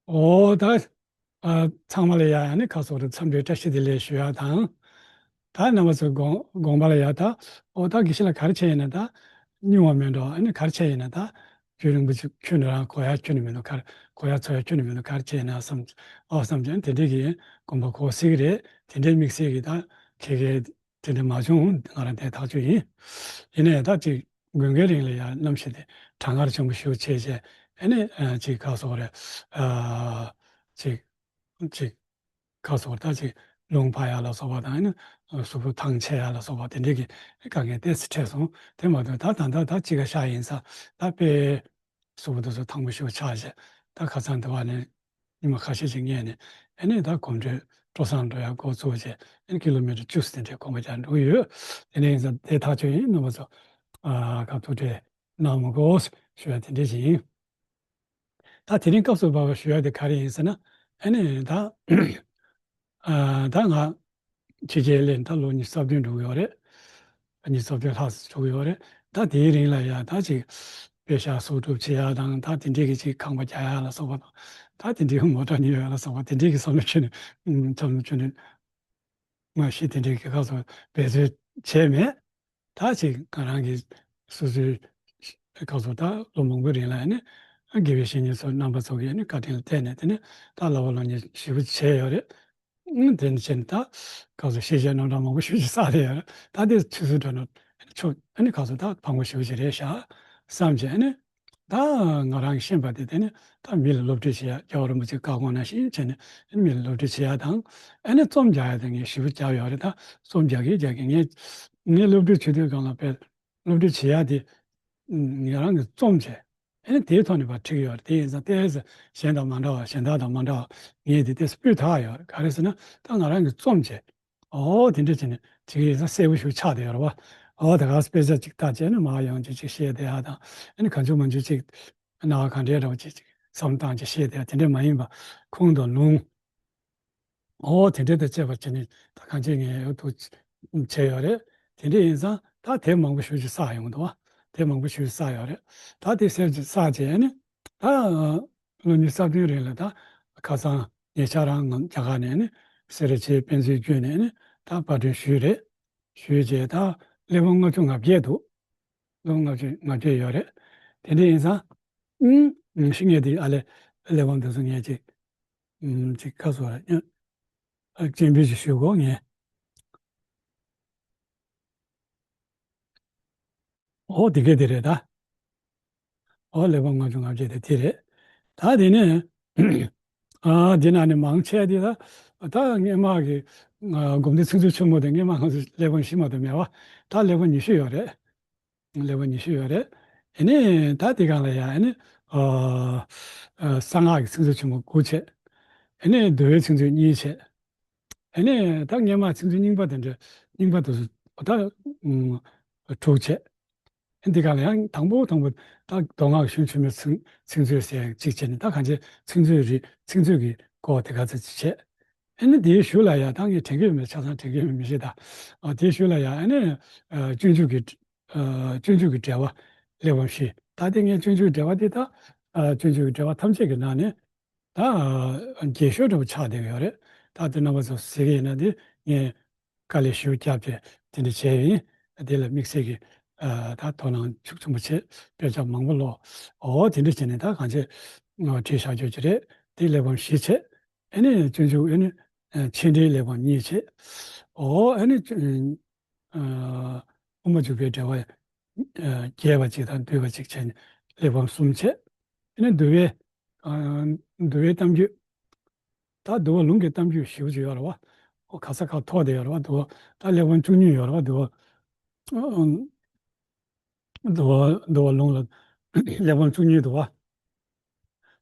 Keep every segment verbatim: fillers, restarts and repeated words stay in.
འོ་ད། ཨ། ཚང་མ་ལ་ཡ་ཨ་ནི་ཁ་སོགས་རེ་འཚམས་འདྲི་བཀྲ་ཤིས་བདེ་ལེགས་ཞུ་ཡ་དང་། ད་རྣམ་པ་ཚོ་དགོངས་དགོངས་པ་ལ་ཡ་ད། འོ་ད་དགེ་བཤེས་ལགས་ག་རེ་བྱས་ཡིན་ན་ད། སྙུང་བ་མེད་འགྲོ། ཨ་ནི་ག་རེ་བྱས་ཡིན་ན་ད། རྒྱུན་རིང་པོ་ཅིག་ཁྱོན་ནས་རང་གོ་ཡ་ཁྱོན་ནས་མི་འདུག་ག་རེ་གོ་ཡ་ཚོར་ཡ་ཁྱོན་ནས་མི་འདུག་ག་རེ་བྱས་ཡིན་ན་བསམ། ཨོ་བསམ་ཀྱང་དེ་འདྲའི་གི་དགོངས་པ་གོ་སྲིད་གི་རེད། དེ་འདྲའི་དམིགས་བསལ་གི་ད་ཁྱད་ཁྱད་དེ་འདྲ་མ་བྱུང་། ང་རང་དེ་ཐག་ཆོད་ཡིན། ཡིན་ནའི་ད་ཅིག་དགོན་སྡེའི་རིང་ལ་ཡ་གནམ་གཤིས་དེ་གྲང་ངར་ཆེན་པོ་ཞེ་པོ་བྱས་བྱས། ཨ་ནི་ཨ་ཅིག་ག་སོགས་རེད། ཨ་ཅིག་ཅིག་ག་སོགས་ད་ཅིག་རླུང་འཕར་ཡ་ལ་སོགས་པ་དང་། ཨ་ནི་གཟུགས་པོ་ཐང་ཆད་ཡ་ལ་སོགས་པ་དེ་འདྲའི་གི་དཀའ་ངལ་ཏོག་ཙམ་འཕྲད་སོང་། དེ་མ་གཏོགས་ད་ད་ལྟ་ད་དཔྱིད་ཀ་ཤར་ཡིན་ཙང་ད་དཔེ་གཟུགས་པོ་དེ་ཚོ་ཐང་པོ་ཞེ་པོ་ཆགས་བྱས། ད་ཁ་སང་དེ་བ་ནས་ཉི་མ་ཁ་ཤས་ཤིག་སྔོན་ནས་ཨ་ནི་ད་གོམ་བགྲོད་སྤྲོ་བསང་འགྲོ་ཡ་འགོ་བཙུགས་བྱས། ཨ་ནི་ཀི་ལོ་མི་ཊར་བཅུ་ཙམ་དེ་འདྲའི་གོམ་པ་རྒྱག་འགྲོ་གི་ཡོད། དེ་འདྲ་ཡིན་ཙང་དེ་ཐག་ཆོད་ཡིན། རྣམ་པ་ཚོ་ཨ་ཁ་ཐུག་འཕྲད་གནང་མི་དགོས་ཞུ་ཡ་དེ་འདྲ་ཞིག་ཡིན། ད་དེ་རིང་སྐབས་སུ་བབས་པ་ཞུ་ཡ་དེ་ག་རེ་ཡིན་ཟེར་ན། ཨ་ནི་ད་ཨ་ད་ང་ཕྱི་རྒྱལ་སླེབས་ད་ལོ་ཉི་ཤུ་རྩ་བདུན་འགྲོ་གི་ཡོད་རེད། ཉི་ཤུ་རྩ་བདུན་ལྷག་ཙམ་འགྲོ་གི་ཡོད་རེད། ད་དེའི་རིང་ལ་ཡ་ད་ཅིག་དཔེ་ཤག་གསོག་སྒྲུབ་བྱེད་ཡ་དང་། ད་དེ་འདྲའི་གི་ཅིག་ཁང་པ་རྒྱག་ཡ་ལ་སོགས་པ་དང་། ད་དེ་འདྲའི་གི་མོ་ཊ་ཉོ་ཡ་ལ་སོགས་པ་དེ་འདྲའི་གི་བསམ་བློ་ཁྱོན་ནས་བསམ་བློ་ཁྱོན་ནས་མ་གཞི་དེ་འདྲའི་གི་སྐབས་སུ་འབད་རྩོལ་བྱས་མེད། ད་ཅིག་ང་རང་གི་སོ་སོའི་སྐབས་སུ་ད་ལོ་མང་པོའི་རིང་ལ་ནི་དགེ་བའི་བཤེས་གཉེན་ཚོ་རྣམ་པ་ཚོ་གི་ནི་བཀའ་དྲིན་ལ་བརྟེན་ནས་དེ་ནི་ད་ལག་པ་སློབ་གཉེར་ཞེ་པོ་བྱས་ཡོད་རེད། ཨང་། དེ་ནི་བྱས་ནས་ད་སྐབས་སུ་ཤེས་བྱའི་རྣམ་གྲངས་མང་པོ་ཞེ་པོ་ཅིག་བསགས་བསྡད་ཡོད་རེད། ད་དེ་ཚོ་སོ་སོའི་འགྲོ་ན་ཆོག་ཨ་ནི་སྐབས་སུ་ད་ཕངས་པོ་ཞེ་པོ་ཅིག་རེད་ཤག་བསམ་བྱས་ནས། ད་ང་རང་གིས་ཤེས་པ་དེ་དེ་ནི་ད་མི་ལ་སློབ་ཁྲིད་བྱེད་ཡ། རྒྱལ་བ་རིན་པོ་ཆེའི་བཀའ་དགོངས་ནང་བཞིན་བྱས་ནས་ཨ་ནི་མི་ལ་སློབ་ཁྲིད་བྱེད་ཡ་དང་། ཨ་ནི་རྩོམ་རྒྱག་ཡ་དེ་ངས་ཞེ་པོ་རྒྱབ་ཡོད་རེད། ད་རྩོམ་རྒྱག་གིན་རྒྱག་གིན་ངས་ངས་སློབ་ཁྲིད་བྱེད་དུས་སྒང་ལ་དཔེ་སློབ་ཁྲིད་བྱེད་ཡ་དེ་ང་རང་གིས་རྩོམ་བྱས། ཨ་ནི་དེའི་ཐོག་ནས་ཕར་ཁྲིད་ཀྱི་ཡོད་རེད། དེ་ཡིན་ཙང་ཏོག་ཙམ་གཞན་དང་མ་འདྲ་བ། གཞན་དག་དང་མ་འདྲ་བ་ངས་དེ་ཏོག་ཙམ་སྤུས་དག་ཡོད་རེད། ག་རེ་ཟེར་ན་ད་ང་རང་གིས་རྩོམ་བྱས། ཨོ་དེ་འདྲ་བྱས་ནས་བྱེད་ཀྱི་ཡིན་ཙང་གསལ་པོ་ཞིག་ཆགས་བསྡད་ཡོད་རེད་བ། ཨོ་ད་ག་དཔེ་ཆ་ཅིག་ལྟ་བྱས་ནས་མར་ཡོང་བྱས་ཅིག་བཤད་བསྡད་ཡ་དང་། ཨ་ནི་གང་བྱུང་མང་བྱུང་ཅིག་སྣང་བ་གང་འདྲའི་འདྲ་བོ་ཅིག་ཅིག་བསམ་བློ་བཏང་བྱས་བཤད་བསྡད་ཡ་དེ་འདྲ་མ་ཡིན་པ། ཁུངས་དང་ལུང་། ཨོ་དེ་འདྲ་དང་བཅས་པ་བྱས་ནས་ད་གང་ཅི་ངས་ཡོད་དུ་བྱས་ཡོད་རེད། དེ་འདྲ་ཡིན་ཙང་ད་དེབ་མང་པོ་ཞེ་པོ་ཅིག་བསགས་ཡོང་འདུག་བ། དེབ་མང་པོ་ཞེ་པོ་ཅིག་བསགས་ཡོད་རེད། ད་དེ་གསལ་ཅིག་བསགས་བྱས་ནས་ད་ལོ་ཉི་ཤུ་རྩ་བདུན་རིང་ལ་ད་ཁ་སང་ཉེ་ཆར་རང་ང་རྒྱ་གར་ནས་ནི་སེ་ར་བྱེས་དཔེ་མཛོད་བརྒྱུད་ནས་ནི་ད་པར་སྐྲུན་ཞུས་རེད། ཞུས་བྱས་ད་གླེགས་བམ་ལྔ་བཅུ་ང་བརྒྱད་འདུག་གླེགས་བམ་ལྔ་བཅུ་ང་བརྒྱད་ཡོད་རེད། དེ་འདྲ་ཡིན་ཙང་། ཨང་། ཤི་ངས་དེ་ཨ་ལས་གླེགས་བམ་དེ་ཚོ་ངས་ཅིག་ཨམ། ཅིག་ཁ་སོ་ར་ཨ་སྤྱན་འབུལ་ཅིག་ཞུ་དགོས་ངས། ཨོ་དེ་ག་དེ་རེད་ད། ཨོ་གླེགས་བམ་ལྔ་བཅུ་ང་བརྒྱད་དེ་དེ་རེད། ད་དེ་ནས་ཨ་དེ་ནང་ནས་མང་ཆེ་དེ་ད་ད་སྔས་མ་གི་ཨ་དགོན་སྡེ་ཚིག་མཛོད་ཆེན་མོ་དེ་སྔས་མ་ང་ཚོ་གླེགས་བམ་བཞི་མ་གཏོགས་མེད་བ། ད་གླེགས་བམ་ཉི་ཤུ་ཡོད་རེད། གླེགས་བམ་ཉི་ཤུ་ཡོད་རེད། ཨ་ནི་ད་དེ་སྒང་ལ་ཡ་ཨ་ནི་ཨ་ཨ་གསང་སྔགས་ཀྱི་ཚིག་མཛོད་ཆེན་མོ་དགུ་བྱས། ཨ་ནི་འདུལ་བའི་ཚིག་མཛོད་གཉིས་བྱས། ཨ་ནི་ད་སྔས་མ་ཚིག་མཛོད་རྙིང་པ་དེ་འདྲ་རྙིང་པ་དེ་ཚོ་ད་ཨུམ་དྲུག་བྱས། ཨ་ནི་དེ་སྒང་ལ་ཡང་དང་པོ་དང་པོ་ད་མདོ་སྔགས་གཞུང་ཆེན་མོའི་ཚིག་ཚིག་མཛོད་ཟེར་གཅིག་བྱས་ནས། ད་གང་ཅི་ཚིག་མཛོད་རིགས་ཚིག་མཛོད་ཀྱི་སྐོར་དེ་ག་ཚོད་ཅིག་བྱས། ཨ་ནི་དེའི་གཞུག་ལ་ཡ་ད་ངས་དྲན་གྱི་ཡོད་མེད་ཆ་ཚང་དྲན་གྱི་ཡོད་མེད་མི་ཤེས་ད། ཨ་དེའི་གཞུག་ལ་ཡ་ཨ་ནི་ཨ་སྤྱོད་འཇུག་གི་ཨ་སྤྱོད་འཇུག་གི་འགྲེལ་པ་གླེགས་བམ་བཞི། ད་དེ་ངས་སྤྱོད་འཇུག་གི་འགྲེལ་པ་དེ་ད་ཨ་སྤྱོད་འཇུག་གི་འགྲེལ་པ་ཐམས་ཅད་ཀྱི་ནང་ནས་ད་ཨ་རྒྱས་ཤོས་འདྲ་པོ་ཆགས་བསྡད་ཀྱི་ཡོད་རེད། ད་དེ་རྣམ་པ་ཚོ་གཟིགས་ཀྱི་ཡིན་ན་དེ་ངས་དཀའ་ལས་ཞེ་པོ་བརྒྱབ་བྱས་དེ་འདྲ་བྱས་ཡིན། དེ་ལ་དམིགས་བསལ་གྱི་ཨ་ད་དོ་སྣང་ཤུགས་ཆེན་པོ་བྱས། དཔེ་ཆ་མང་པོ་ཀློག་ཨོ་དེ་འདྲ་བྱས་ནས་ད་གང་ཅི་ཨ་བྲིས་བཞག་རྒྱུ་ཅིག་རེད། དེ་གླེགས་བམ་བཞི་བྱས། ཨ་ནི་སྤྱོད་འཇུག་ཨ་ནི་ཨ་མཆན་འགྲེལ་གླེགས་བམ་གཉིས་བྱས། ཨོ་ཨ་ནི་ཨ་དབུ་མ་འཇུག་པའི་འགྲེལ་པ་ཨ་རྒྱས་པ་གཅིག་དང་བསྡུས་པ་གཅིག་བྱས་ནས་གླེགས་བམ་གསུམ་བྱས། ཨ་ནི་འདུལ་བའི་ཨ་འདུལ་བའི་གཏམ་རྒྱུད། ད་འདུལ་བ་ལུང་གི་གཏམ་རྒྱུད་ཞེ་པོ་ཅིག་ཡོད་རེད་བ། ཨོ་ག་ས་ག་ཐོགས་བསྡད་ཡོད་རེད་བ། འདུལ་བ་ད་གླེགས་བམ་བཅུ་གཉིས་ཡོད་རེད་བ། འདུལ་བ་འདུལ་བ་འདུལ་བ་ལུང་ལ་གླེགས་བམ་བཅུ་གཉིས་འདུག་བ།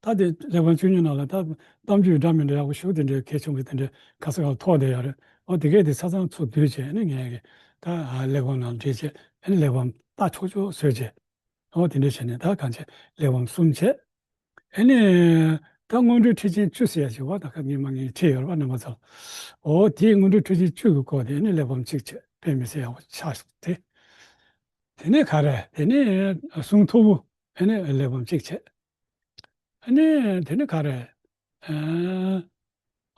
ད་དེ་གླེགས་བམ་བཅུ་གཉིས་ནང་ལ་ད་གཏམ་རྒྱུད་འདྲ་མི་འདྲ་ཡག་པོ་ཞེ་པོ་དེ་འདྲའི་གལ་ཆེན་པོ་དེ་འདྲའི་ག་ས་ག་ཐོགས་བསྡད་ཡོད་རེད། ཨོ་དེ་གས་དེ་ཆ་ཚང་ཚུར་བསྡུས་བྱས་ནས་ངས་ཀྱི་ད་ཨ་གླེགས་བམ་ནང་བྲིས་བྱས། ཨ་ནི་གླེགས་བམ་ལྟ་ཆོག་ཆོག་བཟོས་བྱས། ཨོ་དེ་འདྲ་བྱས་ནས་ད་གང་བྱས་གླེགས་བམ་གསུམ་བྱས། ཨ་ནི་ད་སྔོན་འགྲོའི་ཁྲིད་ཆེན་བཅུ་ཟེར་ཡ་ཞིག་བ། ད་ཁ་ཉི་མ་ངས་ཁྲིད་ཡོད་རེད་བ་རྣམ་པ་ཚོ། ཨོ་དེའི་སྔོན་འགྲོའི་ཁྲིད་ཆེན་བཅུ་གི་སྐོར་དེ་ཨ་ནི་གླེགས་བམ་གཅིག་བྱས། དཔེ་མི་སྲིད་ཡག་པོ་ཆགས་ཤིག་དེ། དེ་ནས་ག་རེ། དེ་ནས་གསུང་ཐོར་བུ་ཨ་ནི་གླེགས་བམ་གཅིག་བྱས། ཨ་ནི་དེ་ནས་ག་རེ། ཨ།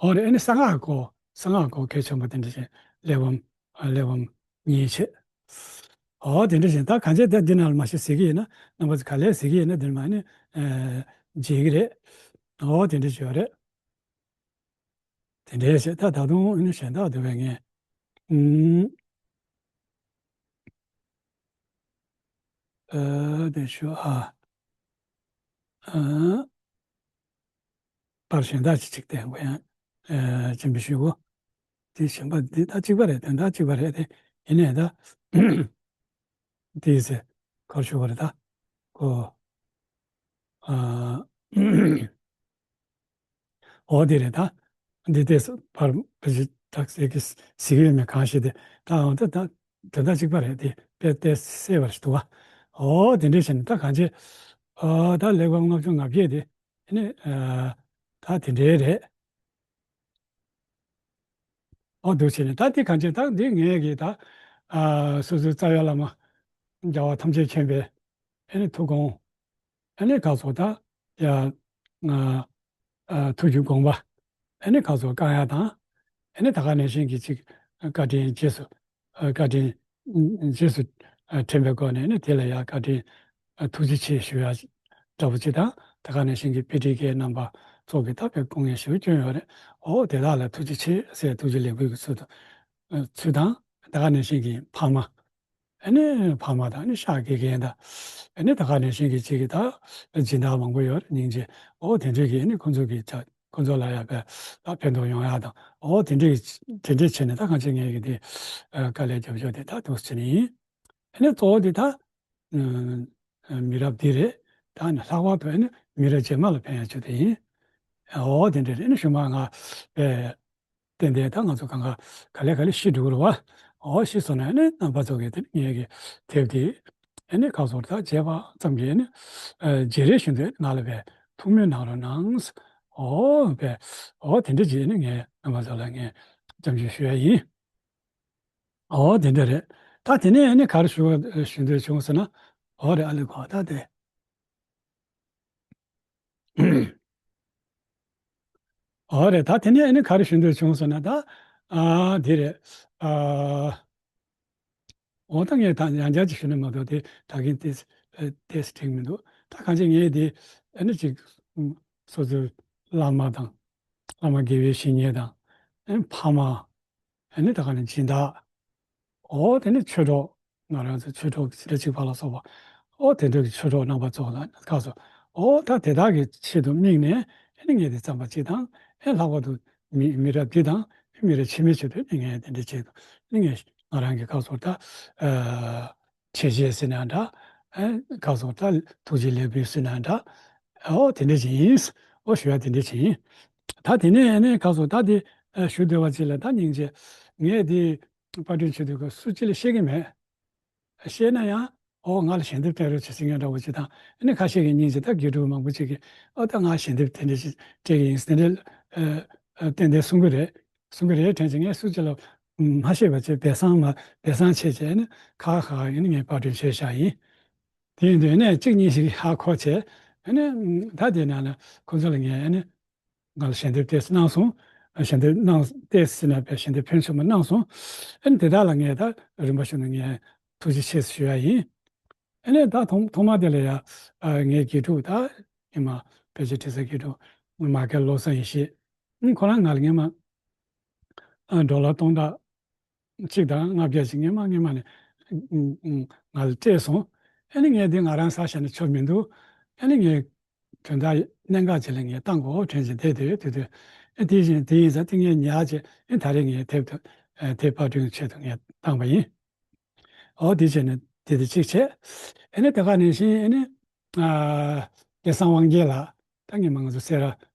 འོ་རེད། ཨ་ནི་གསང་སྔགས་སྐོར། གསང་སྔགས་སྐོར་གལ་ཆེན་པོ་དེ་འདྲ་ཞིག་གླེགས་བམ། ཨ། གླེགས་བམ་གཉིས་བྱས། འོ་དེ་འདྲ་ཞིག་ད་གང་བྱས་དེ་འདི་ནང་ལ་མ་གཞི་གཟིགས་ཀྱི་ཡིན་ན། རྣམ་པ་ཚོ་ག་ལེར་གཟིགས་ཀྱི་ཡིན་ན་འདི་ནས་མར་ཨ་ནི། ཨ། མཇལ་གྱི་རེད། འོ་དེ་འདྲ་ཞིག་ཡོད་རེད། དེ་འདྲའི་བྱས། ད་ད་དུང་ཨ་ནི་གཞན་དག་འདུག་པས་ངས། ཨུམ། ཨ། དེ་ཞུ། ཨ། ཨ། པར་གཞན་དག་ཅིག་ཅིག་བསྟན་དགོས་ཡང་། ཨ། སྤྱན་འབུལ་ཞུ་དགོས། དེ་གཞན་པ་འདི་ད་གཅིག་པ་རེད། དོན་དག་གཅིག་པ་རེད་དེ། ཡིན་ནའི་ད། དེའི་ཚེ་ག་རེ་ཞུ་བ་རེད་ད། ཁོ། ཨ། འོ་དེ་རེད་ད། འདི་ལྟས་སུ་ཕར་ཕ་ཞིག་དྲག་ཟེར་གི་ཟེར་གི་ཡོད་མེད་གང་ཤེས་ཏེ། ད་འོ་ད་ད་དོན་དག་གཅིག་པ་རེད་དེ། དཔེ་ཏོག་ཙམ་གསལ་བ་ཞིག་འདུག་པ། འོ་དེ་འདྲ་བྱས་ནས་ད་གང་བྱས། ཨ། ད་ལེགས་པར་ལྔ་བཅུ་ང་བརྒྱད་དེ། ཨ་ནི། ཨ། ད་དེ་འདྲའི་རེད། འོ་འདུག་བྱས་ནས་ད་དེ་གང་བྱས། ད་འདི་ངས་ཀྱི་ད། ཨ། སོ་སོའི་རྩ་བའི་བླ་མ་རྒྱལ་བ་ཐམས་ཅད་མཁྱེན་པའི་ཨ་ནི་ཐུགས་དགོངས། ཨ་ནི་ག་ཚོད་ད། ཡ། ང་། ཨ། ཐུགས་ཀྱི་དགོངས་པ། ཨ་ནི་ག་ཚོད་བསྐང་ཡག་དང་། ཨ་ནི་ད་ག་ནང་བཞིན་གྱི་ཅིག་བཀའ་དྲིན་རྗེས་སུ། ཨ། བཀའ་དྲིན་རྗེས་སུ། ཨ། དྲན་པའི་སྒོ་ནས་ནི་དེ་ལ་ཡ་བཀའ་དྲིན། ཨ། ཐུགས་རྗེ་ཆེ་ཞུ་ཡག་འདྲ་པོ་ཅིག་དང་། ད་ག་ནང་བཞིན་གྱི་དཔེ་ཁྲིད་མཁན་རྣམ་པ་ཚོ་གིས་ད་དཔེ་སྐུ་ངལ་ཞེ་པོ་བསྐྱོན་ཡོད་རེད། འོ་དེ་དག་ལ་ཐུགས་རྗེ་ཆེ་ཟེར་ཐུགས་རྗེ་ལེགས་འབུལ་གྱི་ཚུལ་དུ། ཨ། ཚུལ་དང་། ད་ག་ནང་བཞིན་གྱི་ཕ་མ། ཨ་ནི་ཕ་མ་དང་ཨ་ནི་ཤག་དགེ་རྒན་དང་། ཨ་ནི་ད་ག་ནང་བཞིན་གྱི་ཅིག་གི་ད་སྦྱིན་བདག་མང་པོ་ཡོད་རེད། སྙིང་རྗེ། འོ་དེ་འདྲས་ཀྱི་ཨ་ནི་ཁོང་ཚོ་གི་ད་ཁོང་ཚོ་ལ་ཡ་དཔེ་ད་ཕན་ཐོགས་ཡོང་ཡག་དང་། འོ་དེ་འདྲས་དེ་འདྲས་བྱས་ནས་ད་གང་བྱས་ངས་ཀྱི་དེ། ཨ། དཀའ་ལས་རྒྱབ་ཕྱོགས་དེ་ད་འདུག་སེ་བྱས་ནས་ཡིན། ཨ་ནི་གཙོ་བོ་དེ་ད། ཨ། མི་རབས་འདི་རེད། ད་ནི་ལྷག་པར་དུ་ཨ་ནི་མི་རབས་རྗེས་མ་ལ་ཕན་ཡག་ཕྱོགས་དེ་ཡིན། འོ་དེ་འདྲས་རེད། ཨ་ནི་གཞུག་མ་ང་དཔེ། ཏན་ཏན་ད་ང་ཚོ་གང་ག་ག་ལེ་ག་ལེ་ཤི་འགྲོ་གི་རེད་པ། འོ་ཤི་སོང་ན་ནི་རྣམ་པ་ཚོ་གིས་དེ་ངེད་ཀྱི་དེབ་དེ་ཨ་ནི་ཁ་སོར་ད་བརྗེད་པ་ཙམ་གྱིས་ནི། ཨ། བརྗེད་རེས་བཞིན་དུ་ང་ལ་དཔེ་ཐུགས་སྨོན་གནང་རོགས་གནང་། འོ་དཔེ། འོ་དེ་འདྲ་བྱས་ནི་ངས་རྣམ་པ་ཚོ་ལ་ངས་བཅར་འདྲི་ཞུ་ཡག་ཡིན། འོ་དེ་འདྲ་རེད། ད་དེ་ནས་ཨ་ནི་ག་རེ་ཞུ་ཞུ་འདོད་བྱུང་ཟེར་ན། འོ་རེད། ཨ་ལེ་གོ་ད་དེ། འོ་རེད། ད་དེ་ནས་ཨ་ནི་ག་རེ་ཞུ་འདོད་བྱུང་ཟེར་ན་ད། ཨ། དེ་རེད། ཨ། འོ་ད་ངས་ད་ཡང་བསྐྱར་ཅིག་ཞུ་ན་མ་གཏོགས་དེ་ད་གིན་ཏོག་ཙམ་ཏོག་ཙམ་འགྲིག་མི་འདུག་ད་གང་ཅི་ངས་དེ་ཨ་ནི་ཅིག་སོ་སོའི་བླ་མ་དང་། བླ་མ་དགེ་བའི་བཤེས་གཉེན་དང་། ཨ་ནི་ཕ་མ། ཨ་ནི་ད་ག་ནས་སྦྱིན་བདག་འོ་དེ་ནི་ཆོས་གྲོགས། ང་རང་ཚོ་ཆོས་གྲོགས་སེར་བྱེས་པ་ལ་སོགས་པ། འོ་དེ་འདྲ་གི་ཆོས་གྲོགས་རྣམ་པ་ཚོ་ལ་ཁ་སོ། འོ་ད་དེ་དག་གི་ཆེད་དུ་དམིགས་ནས་ཨ་ནི་ངས་དེ་བརྩམས་པ་ཅིག་དང་། ཨེ་ལྷག་པར་དུ་མི་མི་རབས་འདི་དང་མི་རབས་ཕྱི་མའི་ཆེད་དུ་ཨ་ནི་ངས་དེ་འདྲ་ཆེད་དུ་ཨ་ནི་ངས་ང་རང་གི་ཁ་སོ་ད། ཨ། བྱས་རྗེས་ཟེར་ན་འདྲ། ཨེ། ཁ་སོ་ད་ཐུགས་རྗེ་ལེགས་འབུལ་ཟེར་ན་འདྲ། འོ་དེ་འདྲ་ཅིག་ཡིན། འོ་ཞུ་ཡག་དེ་འདྲ་ཅིག་ཡིན། ད་དེ་ནས་ཨ་ནི་ཁ་སོ་ད་དེ་ཞུ་འདོད་པ་ཅིག་ལ། ད་སྙིང་རྗེ། ངས་དེ་པར་སྐྲུན་བྱེད་དུས་སྐབས་སུ་ཅི་ལ་བཤད་ཀྱི་མེད། བཤད་ན་ཡང་། འོ་ང་ལ་ཞལ་འདེབས་སྤྲད་རོགས་བྱེད་ཟེར་མཁན་འདྲ་བོ་ཅིག་དང་། ཨ་ནི་ཁ་ཤས་ཀྱིས་སྙིང་རྗེ་ད་དགེ་ཕྲུག་མང་པོ་ཅིག་གིས་ཨོ་ད་ང་ཞལ་འདེབས་དེ་འདྲ་ཞིག་སྤྲད་ཀྱི་ཡིན་ཟེར་དེ་འདྲ། ཨ། ཨ། ཏན་ཏན་གསུང་གི་རེད། གསུང་གི་རེད་དྲན་ཅིག་ངས་སུ་ཅི་ལ་མ་བཤད་པ་བྱས། སྦས་གསང་མ་སྦས་གསང་བྱས་བྱས་ནི་ཁ་ཁ་ཡིན་ནི་ངས་པར་སྐྲུན་བྱས་བཞག་ཡིན། དེ་ཡིན་དུས་ནས་གཅིག་གཉིས་ཤིག་ཧ་གོ་བྱས། ཨ་ནི་ད་དེ་ན་ལ་ཁོ་ཚོ་ལ་ངས་ཨ་ནི། ང་ལ་ཞལ་འདེབས་ཏོག་ཙམ་གནང་སོང་། ཞལ་འདེབས་གནང་ཏོག་ཙམ་ཟེར་ན་དཔེ་ཞལ་འདེབས་ཕོན་ཆེན་པོ་གནང་སོང་། ཨ་ནི་དེ་དག་ལ་ངས་ད་རིམ་པ་བྱུང་ན་ངས་ཐུགས་རྗེ་ཆེ་ཞུ་ཡག་ཡིན། ཨ་ནི་ད་ཐོག་ཐོག་མ་དེ་ལ་ཡ། ཨ། ངའི་དགེ་ཕྲུག་ད་ཉི་མ་ཕལ་ཆེར་དྲི་ཟ་དགེ་ཕྲུག་མ་སྐལ་བློ་བཟང་ཡེ་ཤེས། ཨ་ནི་ཁོ་རང་ང་ལ་སྔོན་མ། ཨ། ཌོ་ལར་སྟོང་ཕྲག་གཅིག་དང་ལྔ་བརྒྱ་ཞིག་སྔོན་མ་སྔོན་མ་ནས་ང་ལ་སྤྲད་སོང་། ཨ་ནི་ངས་འདི་ང་རང་ཟ་བཞག་ན་ཆོ་མི་འདུག་ཨ་ནི་ངས་དོན་དག་གནད་འགག་ཅིག་ལ་ངས་བཏང་དགོས་དྲན་བྱས་བསྡད་དུས་དུས་དུས། ཨ། དེ་བཞིན་དེ་ཡིན་ཙང་དེ་ངས་ཉར་བྱས། ཨ། ད་རེས་ངས་དེབ་དེ་དེབ་པར་སྐྲུན་ཆེད་དུ་ངས་བཏང་པ་ཡིན། འོ་དེ་བྱས་ནས་དེ་དེ་གཅིག་བྱས། ཨ་ནི་དེ་ག་ནང་བཞིན་ཨ་ནི། ཨ། སྐལ་བཟང་དབང་རྒྱལ་ལགས། ད་སྔོན་མ་ང་ཚོ་སེ་ར་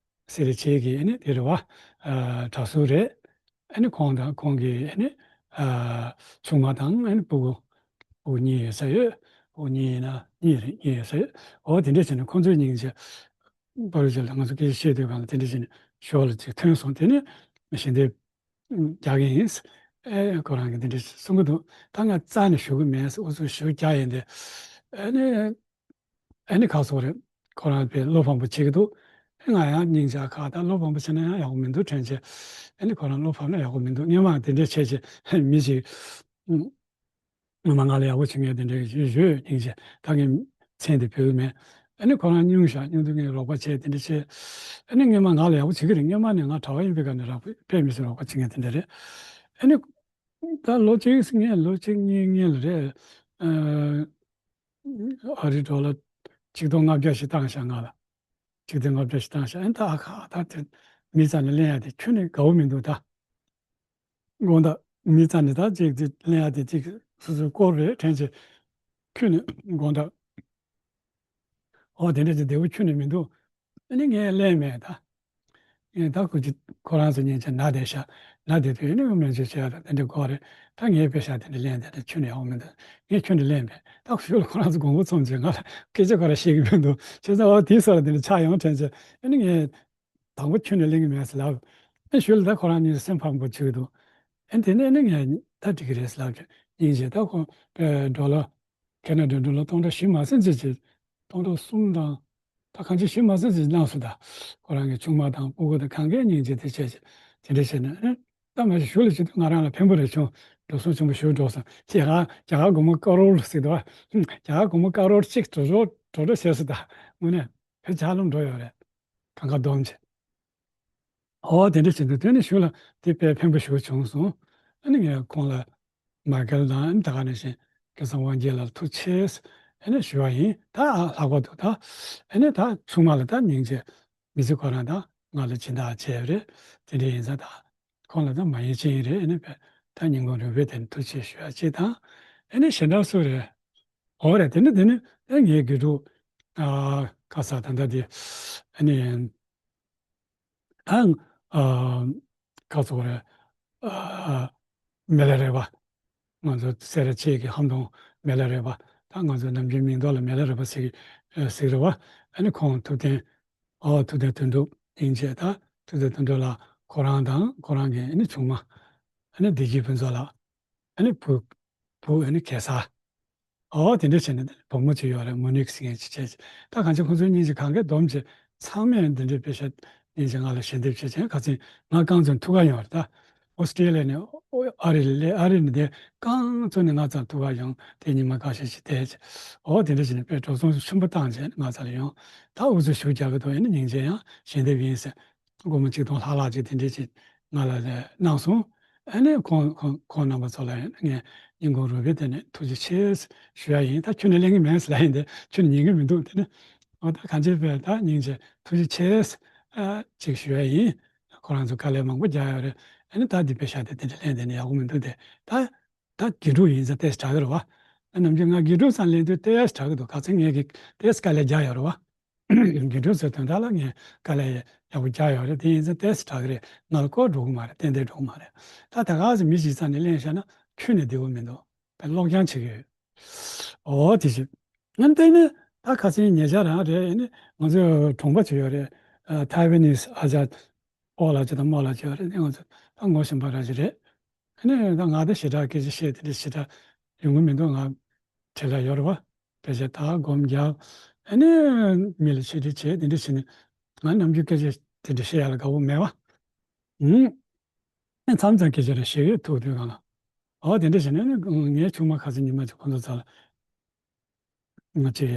སེ་ར་བྱེས་ཀྱི་ཨ་ནི་དེ་རེད་པ། ཨ། གྲྭ་ཟུར་རེད། ཨ་ནི་ཁོང་དང་ཁོང་གི་ཨ་ནི། ཨ། ཆུང་མ་དང་ཨ་ནི་ཕྲུ་གུ། ཕྲུ་གུ་གཉིས་ཡོད་ས་ཡོད། ཕྲུ་གུ་གཉིས་ཡིན་ན་གཉིས་རེད། གཉིས་ཡོད་ས་ཡོད། འོ་དེ་འདྲ་བྱས་ནས་ཁོང་ཚོའི་སྙིང་རྗེ། པར་རིས་ལ་ང་ཚོ་སྐད་ཆ་བཤད་དུས་སྒང་ལ་དེ་འདྲ་བྱས་ནས་ཞོར་ལ་ཅིག་ཐོན་སོང་། དེ་ནས་ཞལ་འདེབས་རྒྱག་གི་ཡིན། ཨེ། ཁོ་རང་གིས་དེ་འདྲ་གསུང་གི་འདུག་ད་ང་རྩ་ནས་ཞུ་གི་མེད། ཨུ་ཚུགས་ཞེ་པོ་རྒྱག་ཡིན་ཏེ། ཨ་ནི། ཨ་ནི་ཁ་སོ་རེད། ཁོ་རང་དཔེ་བློ་ཕམ་པོ་བྱེད་ཀྱི་འདུག་ཨེ་ང་ཡང་སྙིང་རྗེ་ཁག། ད་བློ་ཕམ་པོ་བྱས་ན་ཡང་ཡག་པོ་མི་འདུག་དྲན་བྱས། ཨེ་ནི་ཁོ་རང་བློ་ཕམ་ན་ཡག་པོ་མི་འདུག་སྔོན་མ་དེ་འདྲས་བྱས་བྱས་མི་ཞིག་སྔོན་མ་ང་ལ་ཡག་པོ་བྱེད་མཁན་དེ་འདྲས་ཞིག་ཡོད། སྙིང་རྗེ། ད་ངས་མཚན་དེ་འབོད་ཀྱི་མེད། ཨེ་ནི་ཁོ་རང་སྙུང་བཞག་སྙུང་དུས་ངས་རོགས་པ་བྱས་དེ་འདྲས་བྱས། ཨེ་ནི་སྔོན་མ་ང་ལ་ཡག་པོ་བྱེད་ཀྱི་རེད། སྔོན་མ་ནས་ང་གྲྭ་པ་ཡིན་པའི་སྐབས་ནས་རག་པས་དཔེ་མི་སྲིད་རོགས་པ་བྱེད་མཁན་དེ་འདྲས་རེད། ཨེ་ནི་ད་ལོ་གཅིག་ངས་ལོ་གཅིག་གཉིས་སྔོན་ལ་རེད། ཨ་རི་ཌོ་ལར་ཆིག་སྟོང་ལྔ་བརྒྱ་ཞིག་བཏང་བཞག་ང་ལ། ཆིག་སྟོང་ལྔ་བརྒྱ་ཞིག་བཏང་བཞག་ཨེ་ད་ཨ་ཁ་ད་དེ་མི་རྩ་ནས་ལེན་ཡ་དེ་ཁྱོན་ནས་དགའ་བོ་མི་འདུག་ད། དགོངས་དག་མི་རྩ་ནས་ད་ཅིག་ཅིག་ལེན་ཡ་དེ་ཅིག་སོ་སོའི་སྐོར་རེད་དྲན་བྱས་ཁྱོན་ནས་དགོངས་དག་ཨོ་དེ་འདྲ་ཅིག་བདེ་བོ་ཁྱོན་ནས་མི་འདུག་ཨ་ནི་ངས་ལེན་མེད་ད། ངས་ད་ཁོ་ཅིག་ཁོ་རང་ཚོ་སྙིང་རྗེ་ན་བསྡད་ཤག་ན་བསྡད་དུས་ཨ་ནི་སྨན་བཅོས་བྱེད་ཡ་ད་དེ་འདྲ་དགོས་རེད། ད་ངས་དཔེ་ཤག་དེ་འདྲ་ལེན་དེ་འདྲ་ཁྱོན་ནས་ཡག་པོ་མི་འདུག་ངས་ཁྱོན་ནས་ལེན་མེད། ད་ཁོ་ཞོར་ལ་ཁོ་རང་ཚོ་དགོངས་པ་ཚོམས་བྱས་ང་ལ་སྐད་ཆ་ག་རེ་བཤད་ཀྱི་མི་འདུག་བྱས་ཙང་ཨོ་དེའི་སོགས་ལ་དེ་འདྲ་ཆགས་ཡོང་དྲན་བྱས་ཨ་ནི་ངས། དང་པོ་ཁྱོན་ནས་ལེན་གྱི་མེད་ཟེར་ལབ། ཨེ་ཞུ་ལ་ད་ཁོ་རང་གཉིས་སེམས་ཕམ་པོ་བྱེད་ཀྱི་འདུག་ཨེ་དེ་ནས་ཨེ་ནི་ངས་ད་འགྲིག་གི་རེད་ཟེར་ལབ་ཀྱི་སྙིང་རྗེ། ད་ཁོ་པའི་ཌོ་ལར་ཁེ་ན་ཌའི་ཌོ་ལར་སྟོང་ཕྲག་བཞི་མ་ཟིན་ཙམ་ཅིག་སྟོང་ཕྲག་གསུམ་དང་ད་གང་ཅི་བཞི་མ་ཟིན་ཙམ་གནང་སོང་ད། ཁོ་རང་གི་ཆུང་མ་དང་སྤུ་གུ་དང་གང་གས་སྙིང་རྗེ་དེ་བྱས་ཅིག་དེ་འདྲ་བྱས་ནས་ཨེ་ད་མ་གཞི་ཞུ་ལ་བྱེད་དུས་ང་རང་ལ་ཕན་པོ་རེ་བྱུང་། འགྲོ་སོང་ཆེན་པོ་ཞུ་འགྲོ་སོང་། རྒྱ་གར་རྒྱ་གར་སྒོར་མོ་ཀ་རོར་ཟེར་འདུག་རྒྱ་གར་སྒོར་མོ་ཀ་རོར་གཅིག་འགྲོ་འགྲོ་འགྲོ་འགྲོ་བྱས་སོང་ད། དངོས་གནས། བོད་ཇ་ལུམ་འགྲོ་ཡོད་རེད། གང་ག་སྡོམ་བྱས། ཨོ་དེ་འདྲ་བྱེད་དུས་དེ་ནི་ཞུ་ལ་དེ་དཔེ་ཕན་པོ་ཞུ་བྱུང་སོང་། ཨ་ནི་ངས་ཁོང་ལ་མ་གལ་དང་ཨ་ནི་ད་ག་ནང་བཞིན་སྐལ་བཟང་དབང་རྒྱལ་ལ་ཐུགས་རྗེ་ཆེ་ཨ་ནི་ཞུ་བ་ཡིན། ད་ལྷག་པར་དུ་ད་ཨ་ནི་ད་ཆུང་མ་ལ་ད་སྙིང་རྗེ་མི་ཚེ་ཁོ་རང་ད་ང་ལ་སྦྱིན་བདག་བྱས་རེད། དེ་འདྲ་ཡིན་ཙང་ད་ཁོང་ལ་ད་མ་ཡིན་ཅི་ཡིན་རེད། ཨ་ནི་ད་སྙིང་ཁོང་རུས་པའི་དེ་ནི་ཐུགས་རྗེ་ཆེ་ཞུ་ཡ་ཅིག་དང་ཨ་ནི་གཞན་དག་སུ་རེད། འོ་རེད། དེ་ནི་དེ་ནི་ཨེ་ངའི་དགེ་ཕྲུག་ཨ་ཁ་ས་ད་ལྟ་དེ་ཨ་ནི་ཨ་ཨ་ཁ་ས་རེད། ཨ་མི་ལ་རས་པ། ང་ཚོ་སེ་ར་བྱེས་ཀྱི་ཧམ་གདོང་མི་ལ་རས་པ། ད་ང་ཚོ་ནམ་རྒྱུན་མིང་འདོགས་ལ་མི་ལ་རས་པ་ཟེར་གི་ཨ་ཟེར་གི་རེད་པ། ཨ་ནི་ཁོང་ཐུབ་བསྟན་ཨོ་ཐུབ་བསྟན་དོན་གྲུབ་ཡིན་བྱས། ད་ཐུབ་བསྟན་དོན་གྲུབ་ལགས་ཁོ་རང་དང་ཁོ་རང་གི་ཨ་ནི་ཆུང་མ་ཨ་ནི་བདེ་སྐྱིད་ཕུན་ཚོགས་ལགས། ཨ་ནི་བུ་བུ་ཨ་ནི་གེ་སར། ཨོ་དེ་འདྲ་བྱས་ནས་བུ་མོ་ཅིག་ཡོད་རེད། མོ་ནིག་ཟེར་མཁན་ཅིག་བྱས། ད་གང་ཅི་ཁོང་ཚོའི་གཉིས་ཀྱིས་གང་གས་སྡོམ་བྱས་ཚང་མས་འདི་འདྲའི་དཔེ་ཆ་གཉིས་ཀྱིས་ང་ལ་ཞལ་འདེབས་བྱས་བྱས། ཁ་སང་ང་རྐང་ཚོ་ཐུག་ག་ཡོང་བ་རེད། ད་ཨོ་སི་ཀྲི་ལི་ཡ་ནས་ཨོ་ཨ་རི་ལ་སླེབས། ཨ་རི་ནས་དེ་རྐང་ཚོ་ནས་ང་ཚོར་ཐུག་ག་ཡོང་། དེ་ཉི་མ་ཁ་ཤས་ཤིག་བསྡད་བྱས། ཨོ་དེ་འདྲ་བྱས་ནས་དཔེ་འགྲོ་སོང་ཆེན་པོ་བཏང་བྱས་ང་ཚོ་ལ་ཡོང་། ད་འུ་ཚོ་ཞུ་རྒྱག་གི་འདུག་ཨ་ནི་སྙིང་རྗེ་ཡང་ཞལ་འདེབས་ཡིན་ཟེར། སྒོར་མོ་ཆིག་སྟོང་ལྷག་ལྷག་ཅིག་དེ་འདྲས་ཅིག་ང་ལ་གནང་སོང་། ཨ་ནི་ཁོང་ཁོང་ཁོང་རྣམ་པ་ཚོ་ལ་ཡང་ངས་སྙིང་ཁོང་རུས་པའི་གཏིང་ནས་ཐུགས་རྗེ་ཆེ་ཞུ་ཡ་ཡིན། ད་ཁྱོན་ནས་གླེང་གི་མེད་ཟེར་ལབ་ཡིན་ཏེ་ཁྱོན་ནས་ཉན་གི་མི་འདུག་དེ་ནི་འོ་ད་གང་ཅི་བས་ད་སྙིང་རྗེ་ཐུགས་རྗེ་ཆེ་ཨ་ཅིག་ཞུ་ཡ་ཡིན། ཁོ་རང་ཚོ་དཀའ་ལས་མང་པོ་རྒྱག་ཡོད་རེད། ཨ་ནི་ད་འདི་པེ་ཤག་དེ་དེ་འདྲ་ལེན་དེ་ནི་ཡག་པོ་མི་འདུག་སྟེ། ད་ད་དགེ་ཕྲུག་ཡིན་ཙང་ཏོག་ཙམ་དྲག་གི་རེད་བ། ད་ནམ་རྒྱུན་ང་དགེ་ཕྲུག་ཙམ་ལེན་དུས་ཏོག་ཙམ་དྲག་གི་འདུག་ཁ་སང་ངས་ཀྱི་ཏོག་ཙམ་དཀའ་ལས་རྒྱག་ཡོད་རེད་བ། དགེ་ཕྲུག་ཚོའི་དོན་དག་ལ་ངས་དཀའ་ལས་ཡག་པོ་རྒྱག་ཡོད་རེད། དེ་ཡིན་ཙང་ཏོག་ཙམ་དྲག་གི་རེད། ང་ལ་ཁོ་འགྲོ་གི་མ་རེད། ཏན་ཏན་འགྲོ་གི་མ་རེད། ད་ད་ག་ཟེ་མི་གཅིག་རྩ་ནས་གླེང་བཞག་ན་ཁྱོན་ནས་བདེ་པོ་མི་འདུག་དཔེ་ཀློག་རྐྱང་བྱེད་ཀྱི་ཡོད། ཨོ་དེ་བཞིན་ང་བལྟས་ན་ད་ཁ་སང་ཉེ་ཆར་རང་རེད། ཨ་ནི་ང་ཚོའི་གྲོང་པ་ཅིག་ཡོད་རེད། ཐའེ་ཝན་ནི་ཨ་ཅག་ཨོ་ལགས་ཅིག་དང་རྨོ་ལགས་ཅིག་ཡོད་རེད། ང་ཚོ་ད་ངོ་ཤེས་པ་ར་ཅིག་རེད། ཨ་ནི་ད་ང་ད་ཞེ་དྲག་སྐད་ཆ་བཤད་དེ་འདྲ་ཞེ་དྲག་ཡོང་གི་མི་འདུག་ང་བྲེལ་བ་ཡོད་རེད་བ། སྐད་ཆ་ད་སྒོམ་རྒྱག་ཨ་ནི་མི་ལ་ཆེ་འདྲི་བྱེད་དེ་འདྲ་བྱེད་ནས་ང་ནམ་རྒྱུན་སྐད་ཆ་དེ་འདྲ་བཤད་ཡ་ལ་དགའ་པོ་མེད་བ། ཨུམ། ཨ་མཚམས་མཚམས་སྐད་ཆ་རེ་བཤད་ཡོད་ཐུག་དུས་གང་ལ། ཨོ་དེ་འདྲ་བྱས་ནས་ནི་ངའི་ཆུང་མ་ཁ་སང་ཉི་མ་ཅིག་ཁོང་ཚོ་རྩ་ལ། ང་ཅིག་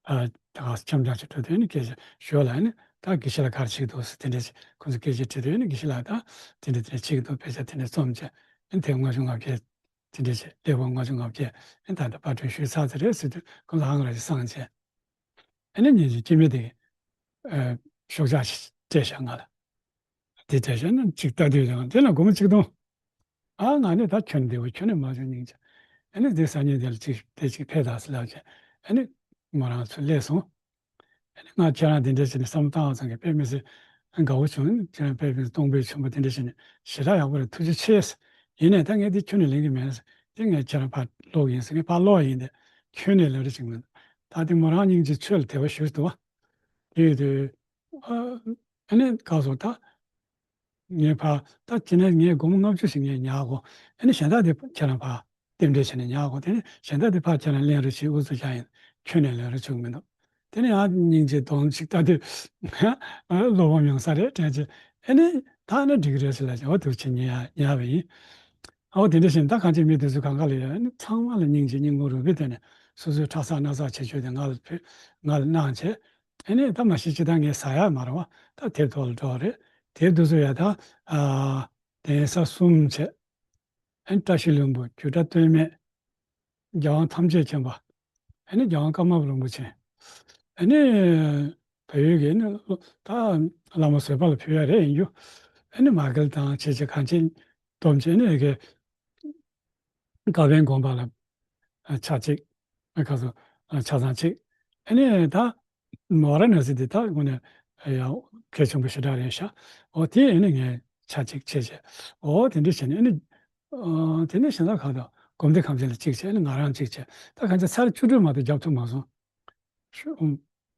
ཨ་ད་ག་འཆམ་འཆམ་ཞིག་འགྲོ་དུས་ནི་སྐད་ཆ་ཞོར་ལ་ནི་ད་དགེ་བཤེས་ལགས་ག་རེ་བྱེད་ཀྱི་འདུག་ཟེར་དེ་འདྲ་ཞིག་ཁོང་ཚོ་སྐད་ཆ་དྲིས་དུས་ནི་དགེ་བཤེས་ལགས་ད་དེ་འདྲ་དེ་འདྲ་བྱེད་ཀྱི་འདུག་དཔེ་ཆ་དེ་འདྲ་རྩོམ་བྱས་ཨ་ནི་དེབ་ལྔ་བཅུ་ང་བརྒྱད་དེ་འདྲ་བྱས་ཀླད་ཀོར་ལྔ་བཅུ་ང་བརྒྱད་ཨ་ནི་ད་ལྟ་པར་སྐྲུན་ཞུས་ཚར་ཚར་རེད་ཟེར་དུས་ཁོང་ཚོ་ཧང་ར་ཞིག་སངས་བྱས། ཨ་ནི་ཉིན་ཞིག་སྐྱེ་དམན་དེ་ཨ་ཤོག་ཆག་ཞིག་སྤྲད་བཞག་ང་ལ། དེ་སྤྲད་བཞག་ན་ཅིག་ལྟ་དུས་ཀྱང་དེ་ལ་སྒོར་མོ་ཆིག་སྟོང་། ཨ་ང་ནི་ད་ཁྱོན་བདེ་བོ་ཁྱོན་ནས་མ་བྱུང་སྙིང་རྗེ། ཨ་ནི་དེ་སང་ཉིན་དེ་ལ་ཅིག་དེ་ཅིག་ཕེབས་དང་ཟེར་ལབ་བྱས་ཨ་ནི་མོ་རང་ཚུར་སླེབས་སོང་། ཨ་ནི་ང་ཁྱེད་རང་དེ་འདྲ་བྱས་ནས་བསམ་བློ་བཏང་བ་ཙམ་གྱིས་དཔེ་མི་སྲིད་དགའ་བོ་བྱུང་། ཁྱེད་རང་དཔེ་མི་སྲིད་སྟོང་པའི་ཆེན་པོ་དེ་འདྲ་བྱས་ནས་ཞེ་དྲག་ཡག་པོ་རེད། ཐུགས་རྗེ་ཆེ། ཡིན་ནའི་ད་ངས་དེ་ཁྱོན་ནས་ལེན་གྱི་མེད། དེ་ངས་ཁྱེད་རང་ཕར་ཀློག་ཡིན་ཟེར་ངས་ཕར་ཀློག་ཡིན་ཏེ་ཁྱོན་ནས་ལེན་རེ་ཅིག་མེད། ད་དེ་མོ་རང་སྙིང་རྗེ་ཆོས་ལ་དད་པ་ཞུས་འདུག་བ། དེ་ཡོད་དུས། ཨ་ཨ་ནི་ག་སོ་ད། ངས་ཕ་ད་ཅི་ནས་ངས་སྒོར་མོ་ལྔ་བཅུ་ཞིག་ངས་ཉར་གོ། ཨ་ནི་གཞན་དག་དེ་ཁྱེད་རང་ཕ་རྟེན་འབྲེལ་བྱས་ནས་ཉར་གོ། དེ་ནི་གཞན་དག་དེ་ཕ་ཁྱེད་རང་ལེན་རེ་བྱེད་འུ་ཚོ་བཞག་ཡིན། ཁྱོན་ནས་ལེན་རེ་བྱུང་མི་འདུག་དེ་ནས་ཡང་སྙིང་རྗེ་གདོང་གཅིག་ལྟ་དུས་བློ་ཕམ་ཡོང་ས་རེད་དྲན་བྱས། ཨ་ནི་ད་ནི་འགྲིག་གི་རེད་ཟེར་ལབ་བྱས། འོ་འདུག་བྱས་ཉར་ཉར་བ་ཡིན། འོ་དེ་འདྲ་བྱས་ནས་ད་གང་ཅི་མི་དེ་ཚོ་གང་ག་ལ་ཡོད། ཨ་ནི་ཚང་མ་ལ་སྙིང་རྗེ་སྙིང་ཁོང་རུས་པའི་གཏིང་ནས་སོ་སོའི་ཁྲག་ཟག་སྣ་ཟག་བྱེད་ཆོག་དེ་ང་ལ་ཕུལ། ང་ལ་གནང་བྱས། ཨ་ནི་ད་མ་གཞི་ཅི་ད་ངས་ཟ་ཡག་མ་རེད་བ། ད་དེབ་ཐོག་ལ་འགྲོ་བ་རེད། དེབ་དེ་ཚོ་ཡ་ད་ཨ་གདན་ས་གསུམ་བྱས། ཨ་ནི་བཀྲ་ཤིས་ལྷུན་པོ། སྒྱུ་འཕྲུལ་སྟོད་སྨད། རྒྱལ་དབང་ཐམས་ཅད་མཁྱེན་པ། ཨ་ནི་རྒྱལ་དབང་ཀརྨ་པ་རིན་པོ་ཆེ། ཨ་ནི་བལ་ཡུལ་གྱི་ནི་ད་བླ་མ་བཟོད་པ་ལ་ཕུལ་ཡ་རེད་ཡིན་རྒྱུ། ཨ་ནི་མ་གལ་དང་བྱས་བྱས་གང་ཅི་སྡོམ་བྱས་ནས་ཀྱི་ཀ་པན་དགོན་པ་ལ་ཆ་གཅིག་ཁ་སོ་ཆ་ཚང་གཅིག་ཨ་ནི་ད་ཝཱ་ར་ཎ་སི་དེ་ད་དངོས་གནས་ཡང་གལ་ཆེན་པོ་ཞེ་དྲག་རེད་ཤག་འོ་དེ་ཨ་ནི་ངས་ཆ་གཅིག་བྱས་བྱས། འོ་དེ་འདྲ་བྱས་ནས་ཨ་ནི། ཨ་དེ་ནས་གཞན་དག་ཁག་དང་སྒོམ་སྡེ་ཁམས་ཆེན་ལ་གཅིག་བྱས། ཨ་ནི་ང་རང་གཅིག་བྱས། ད་གང་ཅི་ཚར་བཅུ་དྲུག་མ་གཏོགས་བརྒྱབ་ཐུབ་མ་སོང་། ཤོ་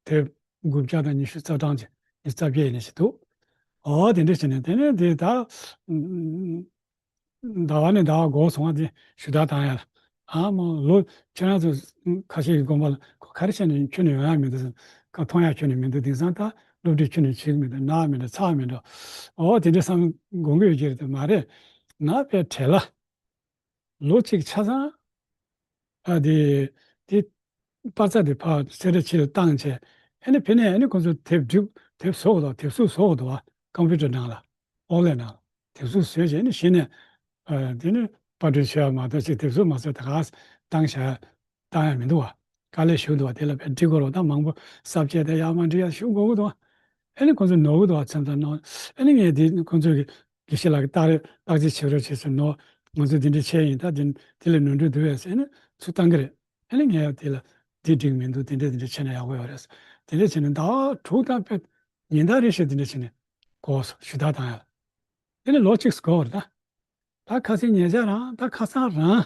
དེབ་དགུ་བརྒྱ་དང་ཉི་ཤུ་རྩ་གྲངས་ཅིག་ཉི་ཤུ་རྩ་བརྒྱད་ཡིན་ནི་ཞིག་འདུག་འོ་དེ་འདྲ་བྱས་ནས་དེ་ནས་དེ་ད་ཟླ་བ་ནས་ཟླ་བ་འགོར་སོང་བ། དེ་ཞུ་དག་བཏང་ཡ་ལ། ཨ་མ་ལོ་ཁྱེད་རང་ཚོ་ཁ་ཤས་ཀྱི་དགོན་པ་ལ་ཁོ་ག་རེ་བྱས་ནས་ཁྱོན་ནས་ཡོང་ཡ་མི་འདུག་ཟེར། ཁ་མཐོང་ཡ་ཁྱོན་ནས་མི་འདུག་དེང་སང་ད་སློབ་ཁྲིད་ཁྱོན་ནས་བྱེད་ཀྱི་མི་འདུག་ནག་མི་འདུག་ཚ་མི་འདུག་འོ་དེ་འདྲ་བསམ་དགོངས་ཀྱི་ཡོད་ཀྱི་རེད། དེ་མ་རེད། ནག་པའི་གྲས་ལ་ལོ་གཅིག་ཆ་ཚང་ཨ་དེ་དེ་པར་རྩ་དེ་ཕར་སེ་ར་བྱེས་ལ་བཏང་བྱས། ཨ་ནི་ཕ་ནས་ཨ་ནི་ཁོང་ཚོ་དེབ་སྒྲིག་དེབ་བཟོ་དགོས་འདུག་དེབ་གཟུགས་བཟོ་དགོས་འདུག་བ། ཀམ་པུ་ཊར་ནང་ལ་ཨོན་ལན་ནང་ལ་དེབ་གཟུགས་བཟོས་བྱས་ཨ་ནི་གཞི་ནས་ཨ་དེ་ནི་པར་སྐྲུན་བྱས་པ་མ་གཏོགས་ཅིག་དེབ་གཟུགས་མ་བཟོས་ད་ག་བཏང་བཞག་བཏང་ཡ་མི་འདུག་བ། དཀའ་ལས་ཞུ་འདུག་བ། དེ་ལ་བས་འབྲི་དགོས་རོགས་དང་མང་པོ་གསར་བཅད་དང་ཡར་མར་འབྲི་ཡ་ཞུ་དགོས་ཀྱི་འདུག་བ། ཨ་ནི་ཁོང་ཚོ་ནོར་གྱི་འདུག་བ། མཚམས་མཚམས་ནོར། ཨ་ནི་ངས་དེ་ཁོང་ཚོས་ཀྱི་དགེ་བཤེས་ལགས་ཀྱི་བརྟག་རེས་བརྟག་དཔྱད་བྱེད་རོགས་བྱེད་ཟེར་ནོར། ང་ཚོས་འདི་འདྲ་བྱས་ཡིན། ད་དེ་དེ་ལས་ནོར་འཁྲུལ་འདུག་བས་ཟེར་ནས་ཚུར་བཏང་གི་རེད། ཨ་ནི་ངས་ཡང་དེ་ལ་འདི་འགྲིག་མི་འདུག་དེ་འདྲ་དེ་འདྲ་བྱས་ན་ཡག་པོ་ཡོད་རེད། དེ་འདྲ་བྱས་ནས་ཟླ་བ་དྲུག་དང་དཔེ་ཉིན་ལྟར་རེ་བཞིན་དེ་འདྲ་བྱས་ནས་འགོར་སོང་། ཞུ་དག་བཏང་ཡ་ལ། དེ་ནས་ལོ་གཅིག་འགོར་བ་རེད་ད། ད་ཁ་སང་ཉེ་ཆར་རང་ད་ཁ་སང་རང་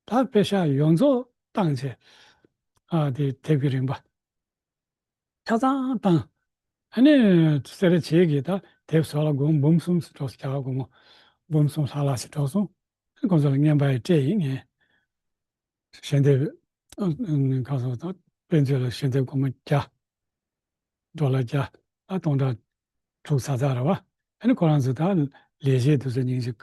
ད་དཔེ་ཤག་ཡོངས་རྫོགས་བཏང་བྱས། ཨ་དེ་དེབ་ཀྱི་རིན་པ་ཆ་ཚང་བཏང་། ཨ་ནི་སེ་ར་བྱེས་ཀྱིས་ད་དེབ་བཟོ་ལ་སྒོར་མོ་འབུམ་གསུམ་ཙམ་འགྲོ་སོང་། རྒྱ་གར་སྒོར་མོ་འབུམ་གསུམ་ལྷག་ལྷག་ཙམ་འགྲོ་སོང་། ཁོང་ཚོ་ལ་རྔན་པ་ཡང་སྤྲད་ཡིན་ངས། ཞལ་འདེབས་ཁ་སོ་ད་དཔེ་མཛོད་ལ་ཞལ་འདེབས་སྒོར་མོ་བརྒྱ། ཌོ་ལར་བརྒྱ། ཨ་སྟོང་ཕྲག་དྲུག་ཙམ་ཙམ་རེད་བ། ཨ་ནི་ཁོ་རང་ཚོ་ད་ལས་བྱེད་དེ་ཚོ་སྙིང་རྗེ།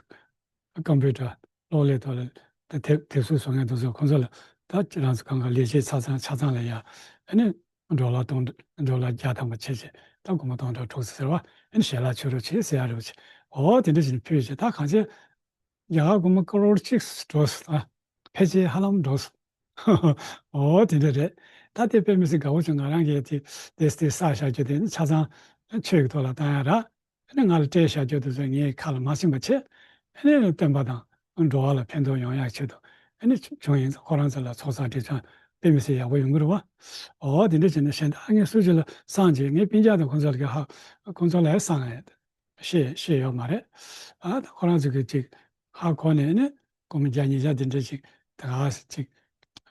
ཀམ་པུ་ཊར་གློག་ཀླད་ཐོག་ལ་ད་དེབ་དེབ་གཟུགས་བཟོ་མཁན་དེ་ཚོ་ཁོང་ཚོ་ལ་ད་ཁྱེད་རང་ཚོ་གང་ག་ལས་བྱེད་ཆ་ཚང་ཆ་ཚང་ལ་ཡ། ཨ་ནི་ཌོ་ལར་སྟོང་ཌོ་ལར་བརྒྱ་ཐམ་པ་བྱས་བྱས་ད་སྒོར་མོ་སྟོང་ཕྲག་དྲུག་ཙམ་ཟེར་བ། ཨ་ནི་ཞལ་ལག་མཆོད་རོགས་བྱེད་ཟེར་ཡ་རེད་བ་བྱས། འོ་དེ་འདྲ་བྱས་ནས་ཕུལ་བྱས། ད་གང་བྱས། རྒྱ་གར་སྒོར་མོ་ཀ་རོར་གཅིག་འགྲོ་སོང་ད། ཕལ་ཆེར་ཧ་ལམ་འགྲོ་སོང་། འོ་དེ་འདྲ་རེད། ད་དེ་དཔེ་མི་སྲིད་དགའ་བོ་བྱུང་། ང་རང་གིས་དེ་དེ་དེ་བསགས་བཞག་རྒྱུ་དེ་ནི་ཆ་ཚང་ཆོས་ཀྱི་ཐོག་ལ་བཏང་ཡ་ར། ཨ་ནི་ང་ལ་སྤྲད་བཞག་རྒྱུ་དེ་ཚོ་ངའི་ཁ་ལ་མ་ཕྱིན་པ་བྱས། ཨ་ནི་སྟོན་པ་དང་འགྲོ་བ་ལ་ཕན་ཐོགས་ཡོང་ཡག་ཆེད་དུ་ཨ་ནི་བྱུང་ཡིན། ཁོ་རང་ཚོ་ལ་ཚོགས་བསགས་སྒྲིབ་སྦྱང་དཔེ་མི་སྲིད་ཡག་པོ་ཡོང་གི་རེད་བ། འོ་དེ་འདྲ་བྱས་ནས་གཞན་དག་ངས་སུ་ཞིག་ལ་བསང་བྱས། ངས་སྤུན་ཀྱག་དང་ཁོང་ཚོ་ལ་གི་ཧ་ཁོང་ཚོ་ལ་ཡང་བསང་ཡ་ཤེས་ཤེས་ཡོད་མ་རེད། ཨ་ད་ཁོ་རང་ཚོ་གི་ཅིག་ཧ་གོ་ནས་ནི་སྒོར་མོ་བརྒྱ་ཉིས་བརྒྱ་དེ་འདྲ་ཅིག་ད་ག་ཅིག་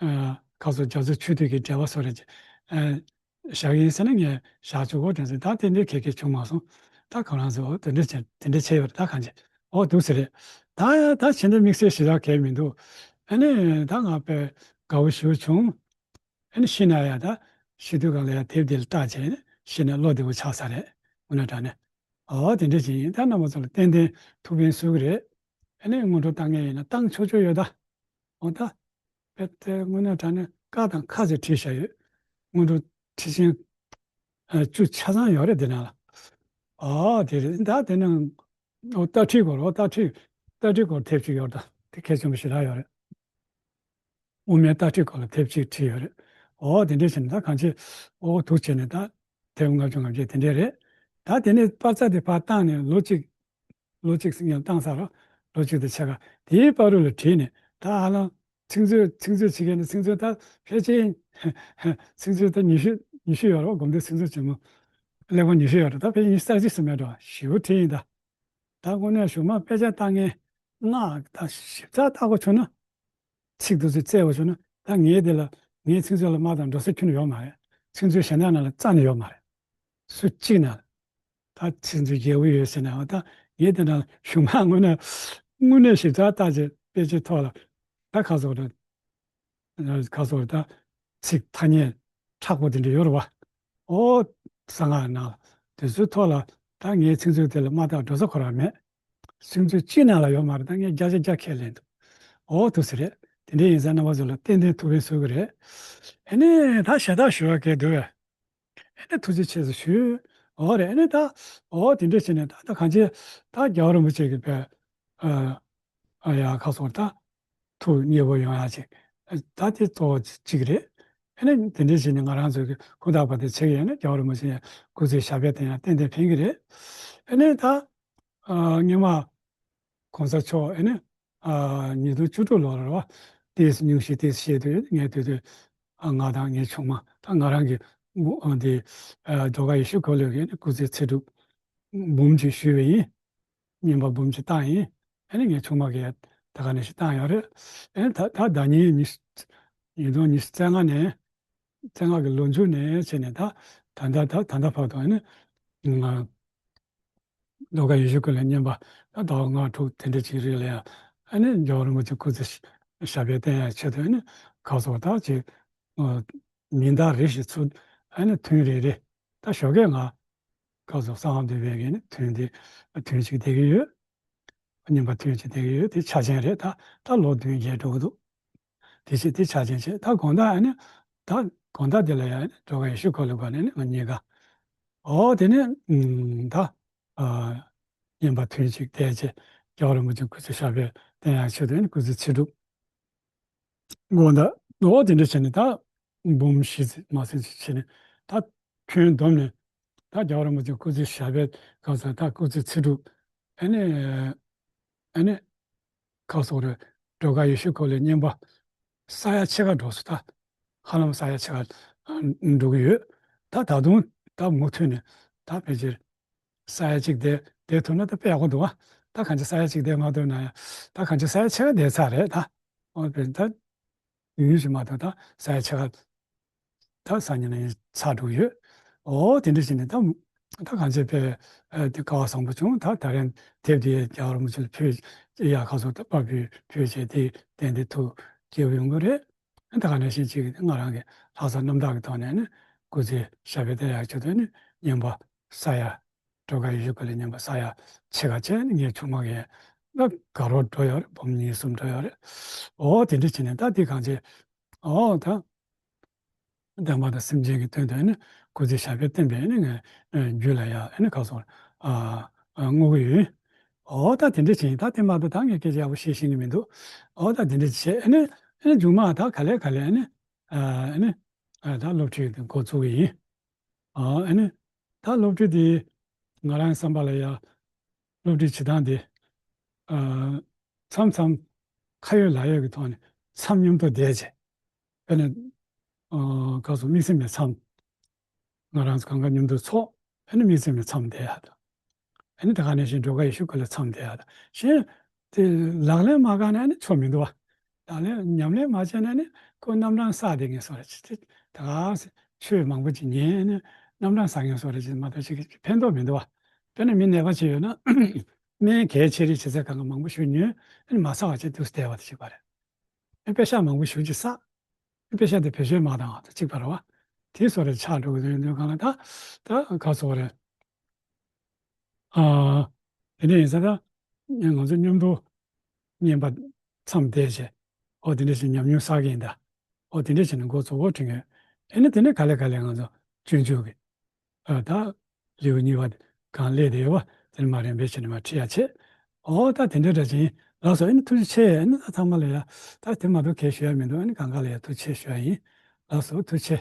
ཨ་ཁ་སོ་རྒྱ་མཚོ་ཆུ་དུས་ཀྱི་འབྲེལ་བ་བཟོ་རེད་ཅིག་ཨ་བཞག་ཡིན་ཟེར་ན་ངས་བཞག་ཆོག་གོ་དྲན་སོང་། ད་དེ་འདྲའི་གལ་གལ་བྱུང་མ་སོང་། ད་ཁོ་རང་ཚོ་དེ་འདྲ་བྱས་དེ་འདྲ་བྱས་ཡོད་རེད། ད་གང་བྱས་འོ་འདུག་ཟེར་རེད། ད་ད་བྱས་འདི་དམིགས་བསལ་ཞེ་དྲག་གལ་མི་འདུག་ཨ་ནི་ད་ང་དཔེ་དགའ་བོ་ཞེ་པོ་བྱུང་། ཨ་ནི་ཤི་ན་ཡང་ད་ཤི་དུས་གང་ལ་ཡང་དེབ་འདི་ལ་བལྟས་བྱས་ནས་ཤི་ན་བློ་བདེ་བོ་ཆགས་ས་རེད། དངོས་གནས་དྲང་གནས། འོ་དེ་འདྲ་ཅིག་ཡིན། ད་རྣམ་པ་ཚོ་ལ་ཏན་ཏན་ཐུགས་ཕན་གསོས་ཀྱི་རེད། ཨ་ནི་སྔོན་འགྲོ་བཏང་མཁན་ཡིན་ན་བཏང་ཆོག་ཆོག་ཡོད་ད། འོ་ད། དཔེ་དེ་དངོས་གནས་དྲང་གནས་ཀ་དང་ཁ་ཟེར་བྲིས་བཞག་ཡོད། སྔོན་འགྲོ་ཁྲི་ཆེན་ཨ་བཅུ་ཆ་ཚང་ཡོད་རེད་དེ་ནང་ལ། འོ་དེ་རེད། ད་དེ་ནང་འོ་རྟ་ཁྲིད་སྐོར། འོ་རྟ་ཁྲིད་རྟ་ཁྲིད་སྐོར་དེབ་ཅིག་ཡོད་ད། དེ་གལ་ཆེན་པོ་ཞེ་དྲག་ཡོད་རེད། དབུ་མའི་རྟ་ཁྲིད་སྐོར་ལ་དེབ་ཅིག་བྲིས་ཡོད་རེད། འོ་དེ་འདྲ་བྱས་ནས་ད་གང་ཅི་འོ་འདུག་བྱས་ནས་ད་དེབ་ལྔ་བཅུ་ང་བརྒྱད་དེ་འདྲ་རེད། ད་དེ་ནས་པར་རྩ་དེ་ཕར་བཏང་ནས་ལོ་གཅིག་ལོ་གཅིག་ཙམ་ཡང་བཏང་ཚར་རོ། ལོ་གཅིག་དང་ཕྱེད་ཀ་དེའི་བར་དུ་ལ་བྲིས་ནས་ད་ཧ་ལམ་ཚིག་མཛོད་ཚིག་མཛོད་བྱེད་མཁན་ནི་ཚིག་མཛོད་ད་ཕལ་ཆེར་ཚིག་མཛོད་ད་ཉི་ཤུ་ཉི་ཤུ་ཡོད་རེད་བ། སྒོམ་སྡེ་ཚིག་མཛོད་ཆེན་མོ་གླེགས་བམ་ཉི་ཤུ་ཡོད་རེད། ད་ཕལ་ཆེར་ཉི་ཤུ་རྩ་གཅིག་ཙམ་མེད་འགྲོ། ཞེ་པོ་བྲིས་ཡིན་ད། ད་དངོས་གནས་གཞུག་མ་དཔེ་ཆ་ལྟ་མཁན་ལྔ་ད་ཞིབ་ཚགས་ལྟ་དགོས་བྱུང་ན། ཚིག་དེ་ཚོ་བཙལ་བ་བྱུང་ན་ད་ངས་དེ་ལ་ངའི་ཚིག་མཛོད་ལ་མ་དང་འགྲོ་ས་ཁྱོན་ནས་ཡོད་མ་རེད། ཚིག་མཛོད་གཞན་དག་ནང་ལ་རྩ་ནས་ཡོད་མ་རེད། སུ་གཅིག་ན་ད་ཚིག་མཛོད་རྒྱས་པོ་ཡོད་ཟེར་ནའང་ད་ངས་དེ་འདྲ་གཞུག་མ་དངོས་གནས་དངོས་གནས་ཞིབ་ཚགས་བལྟས་བྱས་དཔེ་ཆའི་ཐོག་ལ་ད་ཁ་སོགས་རེད། ཁ་སོགས་རེད་ད་ཚིག་ཐ་སྙད་མཁྲེགས་པོ་དེ་འདྲ་ཡོད་རེད་བ། ཨོ། གསང་སྔགས་ནང་ལ་དེ་ཚོའི་ཐོག་ལ་ད་ངའི་ཚིག་མཛོད་དེ་ལ་མ་བརྟགས་འགྲོ་ས་ཁོ་རང་མེད། ཚིག་མཛོད་གཅིག་ནང་ལ་ཡོད་མ་རེད། ད་ངས་བརྒྱ་ཆ་བརྒྱ་ཁས་ལེན་འདུག་ཨོ་ཐུགས་སྲས་རེད། དེ་འདྲའི་ཡིན་ཙང་རྣམ་པ་ཚོ་ལ་ཏན་ཏན་ཐུགས་ཕན་གསོས་ཀྱི་རེད། ཨ་ནི་ད་ཞལ་ཏ་ཞུ་བ་གལ་འདུག་བས། ཨ་ནི་ཐུགས་རྗེ་ཆེ་ཟེར་ཞུས། ཨོ་རེད། ཨ་ནི་ད་ཨོ་དེ་འདྲ་བྱས་ནས་ད་ད་གང་ཅི་ད་རྒྱལ་བ་རིན་པོ་ཆེ་གི་བས་ཨ་ཨ་ཡ་ཁ་སོང་ད་ཐུགས་མཉེས་པོ་ཡོང་ཡ་ཅིག་ད་དེ་གཙོ་བོ་གཅིག་རེད། ཨ་ནི་དེ་འདྲ་བྱས་ནས་ང་རང་ཚོ་གི་ཧུར་ཐག་པ་དེ་བྱེད་ཀྱི་ཡོད་ན་རྒྱལ་བ་རིན་པོ་ཆེ་སྐུ་ཚེ་ཞབས་པད་བརྟན་ཡ་ཏན་ཏན་ཕན་གྱི་རེད། ཨ་ནི་ད་ཨ་སྔོན་མ་གོང་ས་མཆོག་ཨ་ནི་ཨ་ཉིས་སྟོང་བཅུ་དྲུག་ལོར་རེད་བ། ཏེས་སྙུང་གཞི་ཏེས་བཤད་དུས་ངས་དེ་དུས་ཨ་ང་དང་ངའི་ཆུང་མ་ད་ང་རང་གི་ཨ་དེ་ཨ་སྒྲོལ་དཀར་ཡེ་ཤེས་འཁོར་ལོ་གི་སྐུ་ཚེ་ཚེ་སྒྲུབ་འབུམ་གཅིག་ཞུས་པ་ཡིན། བསྙེན་པ་འབུམ་གཅིག་བཏང་ཡིན། ཨ་ནི་ངའི་ཆུང་མ་གིས་ད་ག་ནས་ཞིག་བཏང་ཡོད་རེད། ཨ་ནི་ད་ད་ཟླ་ཉིན་ཉི་ཉིས་སྟོང་ཉི་ཤུ་རྩ་ལྔ་ནས་རྩ་ལྔ་གི་ལོ་མཇུག་ནས་བྱས་ནས་ད་ད་ལྟ་ད་ད་ལྟ་བར་དུ་ཨ་ནི་ང་རྒྱ་གར་ཡེ་ཤུ་ཀུན་ལ་བསྙེན་པ་ད་ཟླ་བ་ལྔ་དྲུག་དེ་འདྲ་ཅིག་རིང་ལ་ཡང་ཨ་ནི་རྒྱལ་བ་རིན་པོ་ཆེ་སྐུ་ཚེ་ཞབས་པད་བརྟན་ཡག་ཆེད་དུ་ཨ་ནི་ཁ་སོགས་ད་ཅིག་མིང་བརྡ་རེ་ཞིག་ཚུར་ཨ་ནི་ཐུན་རེ་རེ་ད་ཞོགས་ཀས་ང་ཁ་སོགས་གསང་བ་འདུས་པའི་གི་ནི་ཐུན་དེ་ཐུན་ཅིག་བསྡད་ཀྱི་ཡོད། བསྙེན་པ་ཐུན་གཅིག་དེ་ཡོད། དེ་ཆ་ཆེན་རེད། ད་ད་ལོ་བདུན་བརྒྱད་འགྲོ་གི་འདུག་དེ་བྱས་དེ་ཆ་ཆེན་བྱས། ད་དགོང་དག་ཨ་ནི་ད་དགོང་དག་དེ་ལ་ཡང་སྒྲོལ་དཀར་ཡེ་ཤེས་འཁོར་ལོའི་སྒོ་ནས་ནི་ང་གཉིས་ཀ་ཨོ་དེ་ནས་ཨུམ་ད་ཨ་བསྙེན་པ་ཐུན་གཅིག་བསྡད་བྱས་རྒྱལ་བ་རིན་པོ་ཆེ་སྐུ་ཚེ་ཞབས་པད་བརྟན་ཡག་ཆེད་དུ་ནི་སྐུ་ཚེ་ཚེ་སྒྲུབ་དགོང་དག་ཨོ་དེ་འདྲ་བྱས་ནས་ད་འབུམ་བཞི་ཙམ་མ་ཟིན་ཅིག་བྱས་ནས་ད་ཁྱོན་བསྡོམས་ནས་ད་རྒྱལ་བ་རིན་པོ་ཆེ་སྐུ་ཚེ་ཞབས་པད་གང་ཟེར་ད་སྐུ་ཚེ་ཚེ་སྒྲུབ་ཨ་ནི་ཨ་ནི་ཁ་སོགས་རེ་སྒྲོལ་དཀར་ཡེ་ཤེས་འཁོར་ལོའི་བསྙེན་པ་ས་ཡ་ཕྱེད་ཀ་འགྲོ་སོང་། ད་ཧ་ལམ་ས་ཡ་ཕྱེད་ཀ་འགྲོ་གི་ཡོད། ད་ད་དུང་ད་མུ་མཐུད་ནས་ད་ཕལ་ཆེར་ས་ཡ་གཅིག་བསྡད་བསྡད་ཐུབ་ན་ད་དཔེ་ཡག་པོ་འདུག་ཨ། ད་གང་ཅི་ས་ཡ་གཅིག་བསྡད་མ་ཐུབ་ན་ཡང་ད་གང་ཅི་ས་ཡ་ཕྱེད་ཀ་བསྡད་ཚར་རེད། ད་ཨོ་དཔེ་ད་ཡུན་ཞིག་མ་ཐུབ་ད་ས་ཡ་ཕྱེད་ཀ་ད་སང་ཉིན་ལ་ཡིན་ཚར་འགྲོ་གི་ཡོད། ཨོ་དེ་འདྲ་བྱས་ནས་ད་ད་གང་ཅི་དཔེ་ཨ་དེ་སྐལ་བ་བཟང་པོ་བྱུང་། ད་ད་རེས་དེབ་དེ་རྒྱལ་བ་རིན་པོ་ཆེ་ལ་ཕུལ་ཡག་ཁ་སོགས་ད་པར་ཕུལ་ཕུལ་བྱས་དེ་གཏན་དེ་ཐུགས་དགྱེས་པོ་ཡོང་གི་རེད། ད་ག་ནང་བཞིན་ཅིག་ང་རང་གི་ལྷག་བསམ་རྣམ་དག་གི་ཐོག་ནས་ནི་སྐུ་ཚེ་ཞབས་པད་བརྟན་ཡག་ཆེད་དུ་ནི་བསྙེན་པ་ས་ཡ་སྒྲོལ་དཀར་ཡེ་ཤེས་འཁོར་ལོའི་བསྙེན་པ་ས་ཡ་ཕྱེད་ཀ་བྱས་ནས་ངའི་ཆུང་མ་གིས་ད་དགའ་རབ་འགྲོ་ཡོད་རེད། འབུམ་གཉིས་གསུམ་འགྲོ་ཡོད་རེད། ཨོ་དེ་འདྲ་བྱས་ནས་ད་འདི་གང་བྱས་ཨོ་ད་བདེན་པ་དང་སེམས་ཅན་གྱི་དོན་དུ་ནི་སྐུ་ཚེ་ཞབས་པད་བརྟན་པའི་ནི་ངས་རྒྱུད་ལ་ཡང་ནི་ཁ་སོགས་བསྔོ་གི་ཡོད། ཨོ་ད་དེ་འདྲ་བྱས་ད་དེ་མ་གཏོགས་ད་ངས་སྐད་ཆ་ཡག་པོ་བཤད་ཤེས་ཀྱི་མི་འདུག་ཨོ་ད་དེ་འདྲ་བྱས་ཨ་ནི་ཨ་ནི་མཇུག་མ་ད་ག་ལེ་ག་ལེ་ཨ་ནི་ཨ་ནི་ཨ་ད་སློབ་ཁྲིད་དེ་འགོ་བཙུགས་ཀྱི་ཡིན། ཨ་ཨ་ནི་ད་སློབ་ཁྲིད་དེ་ང་རང་བསམ་པ་ལ་ཡ་སློབ་ཁྲིད་བྱེད་སྟངས་དེ་ཨ་མཚམས་མཚམས་ཁ་ཡོད་ལག་ཡོད་ཀྱི་ཐོག་ནས་མཚམས་མཉམ་དུ་བསྡད་བྱས། དཔེར་ན་ཨ་ག་སོ་དམིགས་བརྩེ་མའི་མཚམས། ང་རང་ཚོ་གང་ག་མཉམ་དུ་ཚོགས་ཨ་ནི་དམིགས་བརྩེ་མའི་མཚམས་བསྡད་ཡ་དང་། ཨ་ནི་ད་ག་ནང་བཞིན་སྒྲོལ་དཀར་ཡེ་ཤེས་འཁོར་ལོའི་མཚམས་བསྡད་ཡ་དང་། གཞན་དེ་ལག་ལེན་མ་བཀག་ན་ཨ་ནི་ཆོ་མི་འདུག་བ། ལག་ལེན་ཉམས་ལེན་མ་བྱས་ན་ཨ་ནི་ཁོ་རྣམ་གྲངས་བསགས་བསྡད་མཁན་བཟོ་འདྲ་ཅིག་དེ་ད་ག་ཆོས་མང་པོ་ཅིག་ཉན་ཨ་ནི་རྣམ་གྲངས་བསགས་མཁན་བཟོ་འདྲ་ཅིག་མ་གཏོགས་ཅིག་ཕན་ཐོགས་མི་འདུག་བ། དཔེར་ན་མི་ནད་པ་ཅིག་ཡོད་ན་སྨན་གལ་ཆེ་རིགས་བྱེད་ཚད་གང་ག་མང་པོ་ཞིག་ཉོས་ཨ་ནི་མ་ཚར་བ་བྱས་དུས་སུ་བསྡད་པ་དེ་ཞིག་པ་རེད། དཔེ་ཤག་མང་པོ་ཞེ་ཅིག་བསགས། དཔེ་ཤག་དེ་བེད་སྤྱོད་མ་བཏང་བ་དང་གཅིག་པ་རེད་བ། དེ་བཟོ་འདྲ་ཆགས་འགྲོ་གི་འདུག་ཡིན་དུས་གང་ལ་ད་ད་ག་ཟེར་དགོས་རེད། ཨ་དེ་འདྲ་ཡིན་ཙང་ད་ང་ཚོ་མཉམ་དུ་བསྙེན་པ་མཚམས་བསྡད་བྱས་ཨོ་དེ་འདྲ་ཞིག་ཉམས་མྱོང་བསགས་ཀྱི་ཡིན་ད། ཨོ་དེ་འདྲ་བྱས་ནས་འགོ་ཚུགས་འོ་དྲན་གྱི་ཡོད། ཨེ་ནི་དེ་ནས་ག་ལེ་ག་ལེ་ང་ཚོ་སྤྱོད་འཇུག་གི་ཨ་ད་ལེའུ་གཉིས་པ་གང་སླེབས་བསྡད་ཡོད་པ་དེ་ནས་མར་རིམ་པས་བྱས་ནས་མར་ཁྲིད་ཡ་བྱེད། ཨོ་ད་དེ་འདྲ་འདྲ་ཅིག་ཡིན། ལགས་སོ། ཨེ་ནི་ཐུགས་རྗེ་ཆེ། ཨེ་ནི་ད་ཚང་མ་ལ་ཡ་ད་དེ་མ་གཏོགས་གང་ཞུ་ཡ་མི་འདུག་ཨེ་ནི་གང་ག་ལ་ཡ་ཐུགས་རྗེ་ཆེ་ཞུ་ཡ་ཡིན། ལགས་སོ་ཐུགས་རྗེ་ཆེ།